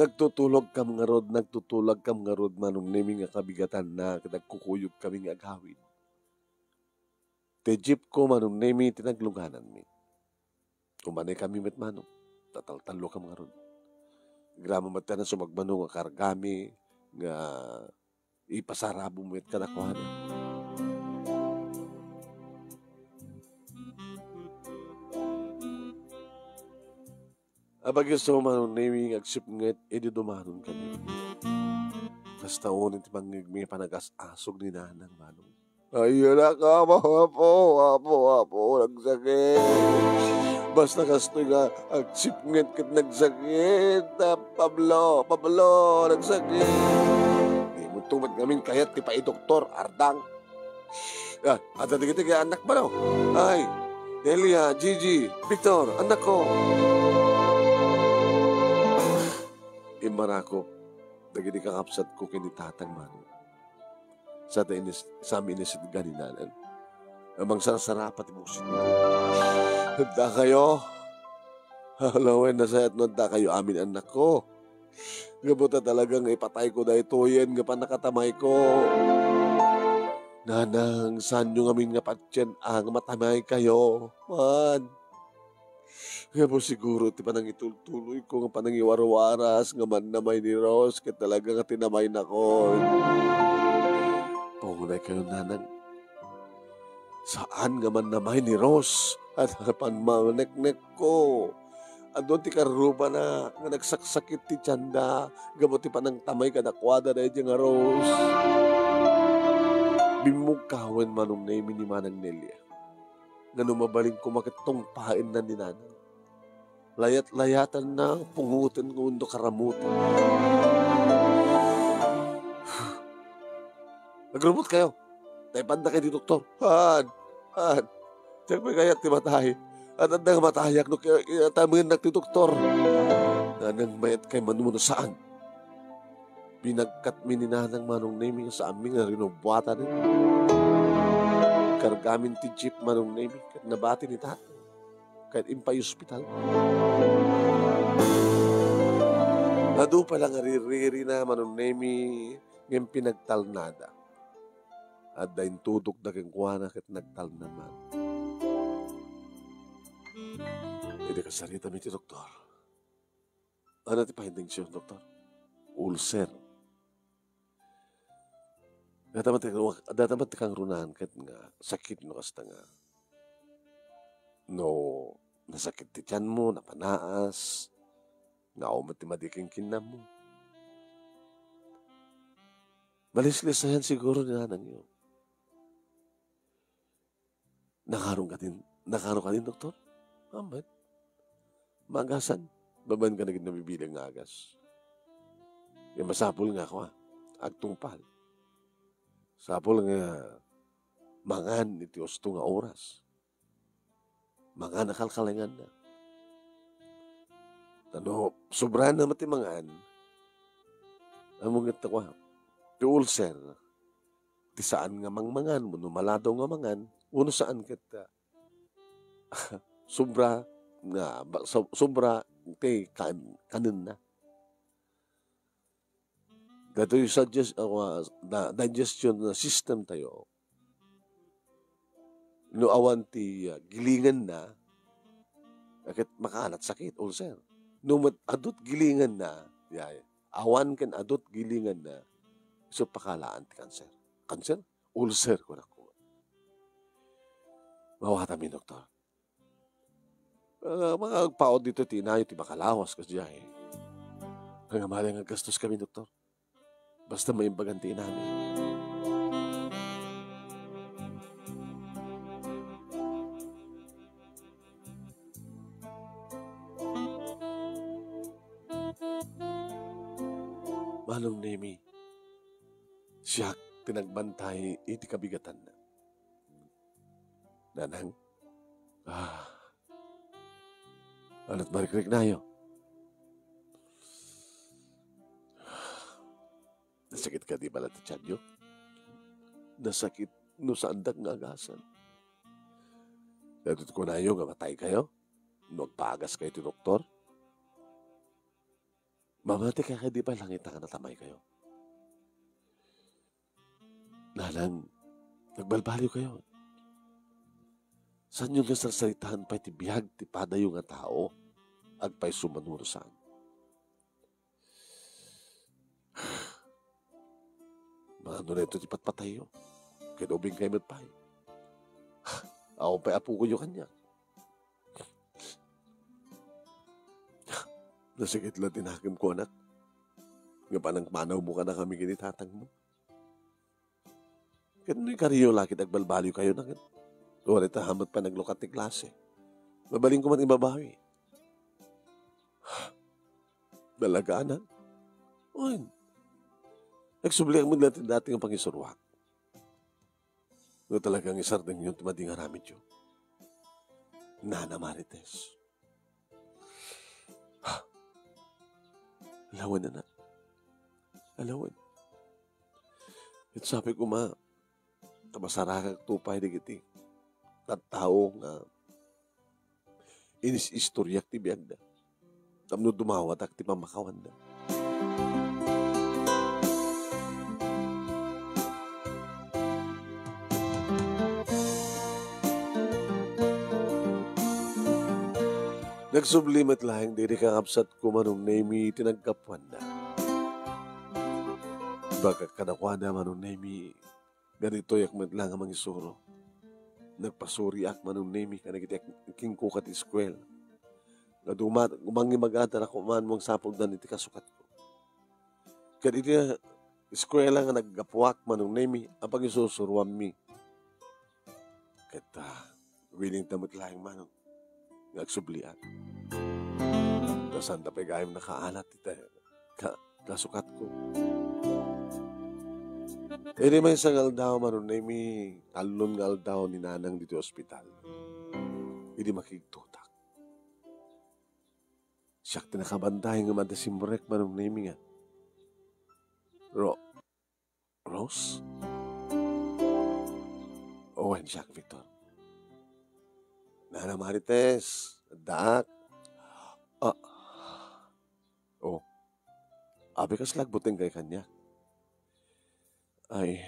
Nagtutulogkam ngarud, nagtutulogkam ngarud, Manong Nemi, nga kabigatanna, ket agkukuyogkami nga agawid. Ti jeepko, Manong Nemi, ti naglugananmi. Umanay kami met, Manong. Tataltallokam ngarud. Agraman met ti sumagmamano nga kargami nga ipasarabam met kadakuada. Apay, isu, Manong Nemi, nga agsipnget idi dumanon kami. Kasta unay ti pangngeegmi nga panagas-asog ni Nanang, Manong. Ay, anak, apo, apo, apo, apo, nagsakit. Basta kastoy nga agsipnget ket nagsakit. Ah, Pablo, Pablo, nagsakit. Di mo tumet ngamin kayat ti paidoktor, Ardang. Ah, adda dagiti kay anak ba, no? Ay, Nelia, Gigi, Victor, anak ko. Immarakop dagiti kakabsatko ken ni Tatang Mano. Sa ta inis-, sa mi inisitgan ni Nanang. Amang sarsarapa ti buksit. Adda kayo. Alawen, nasayat no adda kayo amin, anak ko. Gapu ta talagang ipatay ko daytoyen nga pannakatamay ko. Nanang, saan yo ngamin nga patien a nga matamay kayo? Man. Gapu siguro ti panangitultuloy ko nga panangiwarwaras nga mannamay ni Rose ket talaga nga tinamaynakon. Pangunay kayo, Nanang. Saan nga mannamay ni Rose? At panmaneknek ko. Adun ti karrubana nga nagsaksakit ti tianda gapu ti panangtamay kadakuada daydiay nga Rose. Bimmugkawen Manong Nemi ni Manang Nelia. Nga no mabalin koma ket tungpaenna ni Nanang. Layat-layatanna, pungoten wenno karamoten. Agrumot kayo. Taypanda kay ti doktor. Han, han. Diak pay kayat ti matay. At adda nga matayak no kay-, kayatamennak ti doktor. Nanang, mayat kay mano no saan. Pinagkatmi ni Nanang Manong Nemi nga saanmi nga rinubuatan. Kargamin ti jeep Manong Nemi ket nabati ni Tatang. Ket impay ospital. Adu pay la nga ririri na Manong Nemi ngem pinagtalnada. Adda intudokda kenkuana ket nagtalna man. Idi kasarita mi ti doktor. Ano ti findings yo, doktor? Ulcer. Datamat ti, datamat ti kangrunaan ket nga sakit no kasta nga. No nasakit ti tiyan mo, napanaas, nga awan met ti madi ken kinnam mo. Malislisayan siguro ni nanang yo. Nakaron ka din, nakaron ka din, doktor? Amet. Magasan, babaen ka na gid nabibilang nga agas. Kaya masapul nga ako, ah, agtungpal. Sapul nga mangan iti usto nga oras. Mangan a kalkalenganna. Ta no, sobrana met ti mangan, amo nga ta kua, ti ulcer, ti saan nga mangmangan, wenno maladaw nga mangan, wenno saan ket, ah, sobra nga, ba-, so-, sobra ti kan-, kanenna. Datoy sa digest-, ah, da-, digestion system tayo, no awan ti, ah, gilinganna, ket makaanat sakit, ulcer. No met adut gilinganna, yay, awan ken adut gilinganna, isu pakalaan ti kanser. Kanser? Ulcer, kunak. Mawatami, doktor. Ah, mga agpaut dito ti inayo ti makalawas, kasdiay. Nga mali nga gastos kami, doktor. Basta maimbagan ti inami. Manong Nemi, siak ti nagbantay iti kabigatanna. Nanang, ah, anat marikriknayo? Nasakit kadi bala ti tianyo? Nasakit no saandak nga agasan. Daytoy ti kunayo nga matay kayo? No agpaagas kayo ti doktor? Mamati kayo kadi bala nga ita nga natamay kayo? Nanang, nagbalbaliw kayo. Saanyo nga sarsaritaan pay ti biag ti padayo nga tao, agpayso mano no saan. Mano na ito ti patpatayyo? Ket ubing kayo met pay. Awan pay apokoyo kaniak. Nasakit la ti nakemko, anak. Nga panangpanaw mo kadakami ken ni tatang mo. Ket no ikariyo la ket agbalbaliwkayo na ket. Uray ta hamet pay naglukat ti klase. Mabalinko man ibabawi. Dalaganan. Wen, nagsubliak met laeng ti dati nga pangisuroak. No talagang isardengyo ti madi nga aramidyo. Nana Marites. Alawen, anak. Alawen. Ket sapay koma, ta masarakakto pay dagiti tattao nga inis-istoriak ti biagda tapno dumawatak ti pammakawanda. Nagsubli met laeng daydi kakabsatko, Manong Nemy, ti naggapuanda. Imbagak kadakuada, Manong Nemy, nga ditoyak met laeng a mangisuro. Nagpasuriak, Manong Nemy, kadagiti ak-, kinkuka ti eskuela. Nga duma-, mangibagada koma no saanko man iti kasukatko. Ket iti eskuela nga naggapuak, Manong Nemy, a pangisusuroanmi. Ket, ah, willing ta met laeng, Manong, nga agsubliak. Ta saanda pay gayam nakaalat iti ka-, kasukatko. Idi maysa nga aldaw, Manong Nemy, allon nga aldaw ni Nanang ditoy ospital. Idi makigtotak. Siak ti nakabantay nga madasimrek, Manong Nemy, nga, Ro-, Rose? Wen, siak, Victor. Nana Marites, addaak. Ah. Oh. Abi, kasla agbutengkay kaniak? Ay.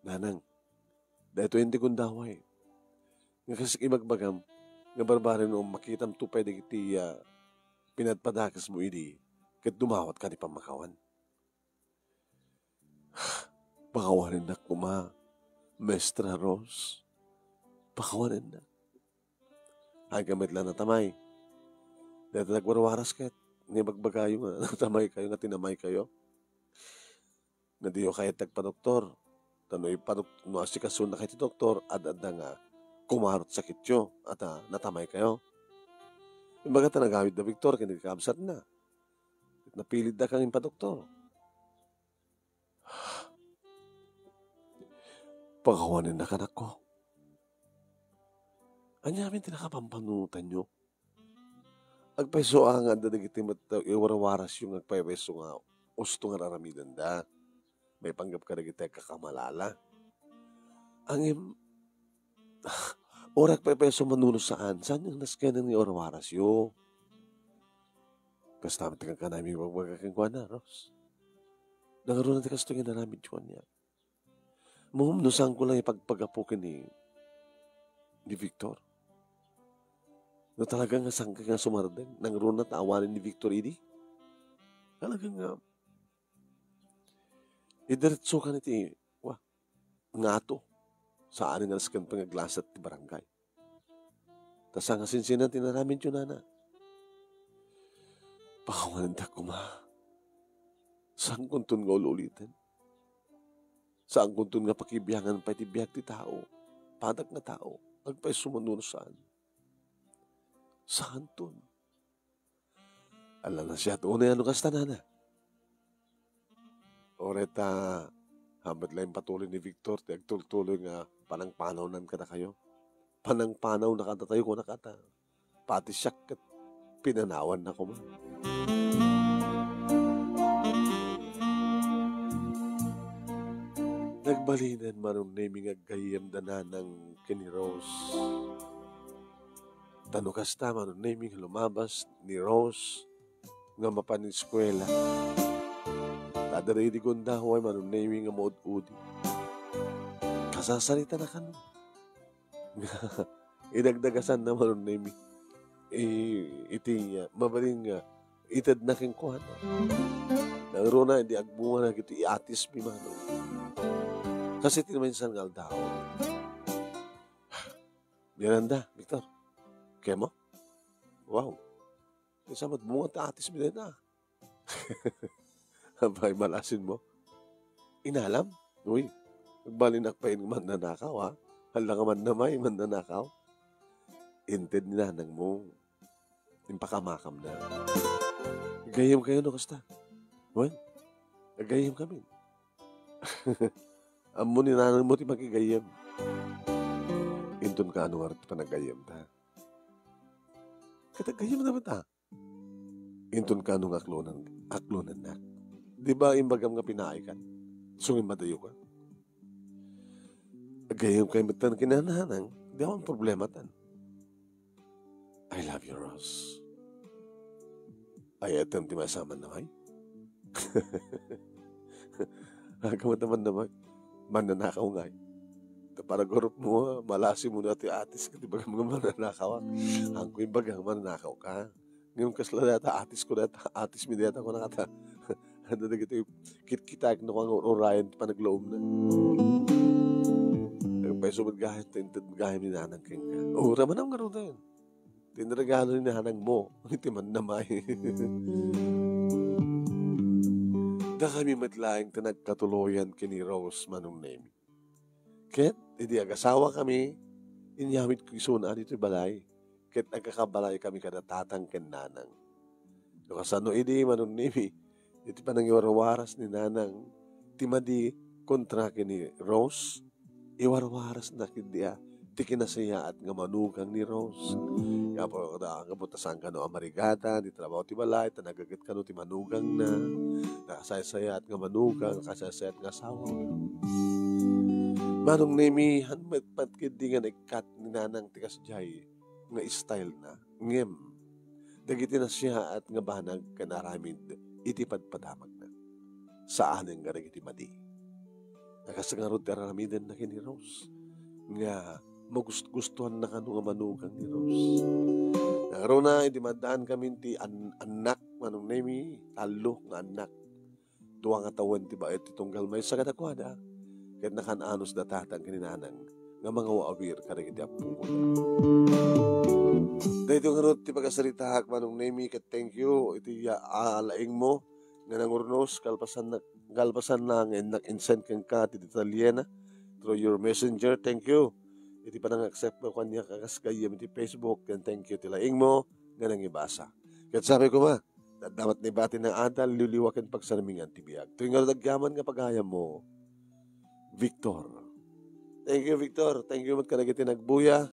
Nanang, daytoyen ti gundaway. Nga kasik ibagbagam, nga barbareng no makitamto pay dagiti, ah, pinadpadakesmo idi, ket dumawatka ti pammakawan. Pakawanennak koma, Mestra Rose. Pakawanennak. Ay, kami met la natamay. Dayta nagwarwaras ket, nga ibagbagayo nga natamaykayo, nga tinamaykayo. Nga diyo kayat ti agpadoktor. Ta no ipadok-, no asikasonakay ti doktor, ad-adda nga kumarot sakityo, a ta natamaykayo. Imbaga ta nagawid da Victor ken ni kakabsatna. Napilitda kang impadoktor. Pakawanennak, anakko. Aniamin ti nakapampanunotanyo? Agpayso a nga adda dagiti met iwarwarasyo nga agpayso nga usto nga ar-aramidenda. Maipanggep kadagiti agkakamalala. Ngem, uray agpayso manuno saan, saan nga nasken nga iwarwarasyo? Kasta met ti kankanami ibagbagak kenkuana, Rose. Nangruna ti kastoy nga inaramidyo kaniak. Ngem no saanko lang ipagpagapu ken ni, ni Victor. No talaga nga sangka nga sumardeng, nangruna ta awanen ni Victor idi. Talaga nga, idiretso ka iti, wa, ngato. Saan nga nasken pay nga aglasat ti barangay. Ta saan nga sinsinan ti inaramidyo, nana? Pakawanendak koma. Saankonton nga ul-uliten. Saankonton nga pakibiangan pay ti biag ti tao. Padak nga tao. Agpayso manuno saan. Saanton. Ala, nasiat unay a no kasta, nana. Uray ta, hamet la impatuloy ni Victor ti agtultuloy nga panangpanawnan kadakayo. Panangpanawna kadatayo, kunaka ta. Pati siak ket pinanawanna koma. Nagbalinen Manong Nemy nga aggayyem da Nanang ken ni Rose. Ta no kasta, Manong Nemy, nga lumabas ni Rose nga mapan eskuela, ta adda dagiti gundaway, Manong Nemy, nga maud-udi. Kasasarita na kano. Idagdagasanna, Manong Nemy. I-, iti, ah, mabalin nga itedna kenkuana. Nangruna idi agbunga dagiti atismi, Manong. Kas iti maysa nga aldaw. Miranda, Victor. Kayatmo? Wow. Kaysa met bunga ti atismi dayta. Apay, malasinmo? Inalam? Uy, agbalinak pay nga mannanakaw, ha? Hala nga mannamay, mannanakaw. Inted ni nanangmo, impakamakamna. Gayyem kayo no kasta? Wen, gayyem kami. Ammo ni nanangmo ti makigayyem. Inton kaano nga ti panagayyem ta. Ket agayyem naman ta. Inton kaano nga aklonan, aklonannak. Di ba imbagam nga pinaaykan? Sungin madayo ka. Agayyem kay metten kinananang, di awan problema tan. I love you, Rose. Ay, etem ti masaman na, ay? Aga man naman naman. Mannanakaw ngay. Ta para gurupmo, malasi mo na ti atis ka, di ba, nga mannanakaw? Ang ko yung bagang mannanakaw ka. Ngayon, kasla data, atis ko data, atis mi data ko nakata. Ano na gito, kitkita, no, kang urayan, panaglaom na. Ang paiso, magahit, inted, magahit ni nanang keng ka. O, ramanam nga ron tayo. Tinregalo ni nanang mo, iti mannamay. Da kami met laeng ti nagkatuloyan ken ni Rose, Manong Nemi. Ket idi agasawa kami, inyawid ko isuna ditoy balay, ket agkakabalay kami kada tatang ken nanang. No kasano idi, Manong Nemi, iti panangiwarwaras ni nanang, ti madi kontra ken ni Rose, iwarwarasna ketdi a ti kinasayaat nga manugang ni Rose. Nga po, da, nga po, ta saan kano a marigatan, di trabaho ti balay, ta nagaget kano ti manugangna, nakasaysayaat nga manugang, nakasaysayaat nga asawa. Manong Nemi, han met pat ketdi nga naikkat ni nanang ti kasdiay nga style na. Ngem, dagiti nasiyaat nga banag ken aramid iti padpadamagna. Saanen nga dagiti madi. Nakas ngarud ti aramidenna ken ni Rose nga magust-gustuanna kano nga manugang ni Rose. Nangaruna, idi maddaan kami ti an-, annak, Manong Nemi, tallo nga annak. Dua nga tawen ti baet ti tunggal maysa kadakuada, ket nakan-anos da tatang ken ni nanang nga mangaw-awir kadagiti appoda. Daytoy ngarud ti pagasaritaak, Manong Nemi, ket thank you iti ya-, a, laingmo nga nangurnos, kalpasanna, kalpasanna nga innak insend kenka ti detalyena through your messenger. Thank you iti panang-accept mo kaniak a kas gayyem iti Facebook, ken thank you ti laingmo nga nangibasa. Ket sabi koma, daddamat ni bati nga adal, liwliwa ken pagsarmingan ti biag. Toy ngarud agyaman nga pagayammo, Victor. Thank you, Victor. Thank you met kadagiti nagbuya.